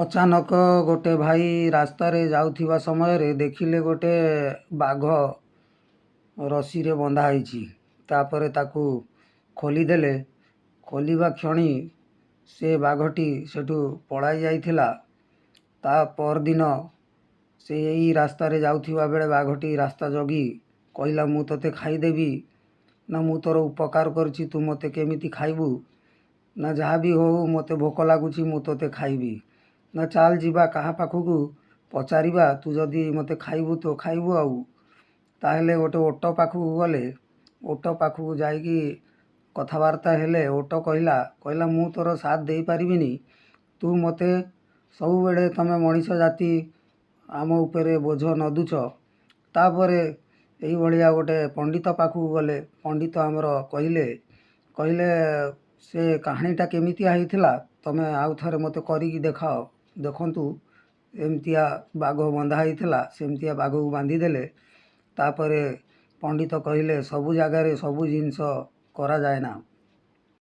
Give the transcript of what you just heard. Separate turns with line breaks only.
ଅଚାନକ ଗୋଟେ ଭାଇ ରାସ୍ତାରେ ଯାଉଥିବା ସମୟରେ ଦେଖିଲେ ଗୋଟେ ବାଘ ରସିରେ ବନ୍ଧା ହେଇଛି। ତାପରେ ତାକୁ ଖୋଲିଦେଲେ। ଖୋଲିବା କ୍ଷଣି ସେ ବାଘଟି ସେଠୁ ପଳାଇ ଯାଇଥିଲା। ତା ପରଦିନ ସେ ଏଇ ରାସ୍ତାରେ ଯାଉଥିବା ବେଳେ ବାଘଟି ରାସ୍ତା ଜଗି କହିଲା, ମୁଁ ତୋତେ ଖାଇଦେବି। ନା, ମୁଁ ତୋର ଉପକାର କରିଛି, ତୁ ମୋତେ କେମିତି ଖାଇବୁ? ନା, ଯାହା ବି ହଉ, ମୋତେ ଭୋକ ଲାଗୁଛି, ମୁଁ ତୋତେ ଖାଇବି। ନା, ଚାଲ ଯିବା କାହା ପାଖକୁ ପଚାରିବା, ତୁ ଯଦି ମୋତେ ଖାଇବୁ ତ ଖାଇବୁ। ଆଉ ତାହେଲେ ଗୋଟେ ଓଟ ପାଖକୁ ଗଲେ। ଓଟ ପାଖକୁ ଯାଇକି କଥାବାର୍ତ୍ତା ହେଲେ। ଓଟ କହିଲା, ମୁଁ ତୋର ସାଥ ଦେଇପାରିବିନି। ତୁ ମୋତେ ସବୁବେଳେ, ତମେ ମଣିଷ ଜାତି ଆମ ଉପରେ ବୋଝ ନଦୁଛ। ତାପରେ ଏଇଭଳିଆ ଗୋଟେ ପଣ୍ଡିତ ପାଖକୁ ଗଲେ। ପଣ୍ଡିତ ଆମର କହିଲେ, ସେ କାହାଣୀଟା କେମିତିଆ ହେଇଥିଲା, ତମେ ଆଉ ଥରେ ମୋତେ କରିକି ଦେଖାଅ। ଦେଖନ୍ତୁ, ଏମିତିଆ ବାଘ ବନ୍ଧା ହେଇଥିଲା, ସେମିତିଆ ବାଘକୁ ବାନ୍ଧିଦେଲେ। ତାପରେ ପଣ୍ଡିତ କହିଲେ, ସବୁ ଜାଗାରେ ସବୁ ଜିନିଷ କରାଯାଏନା।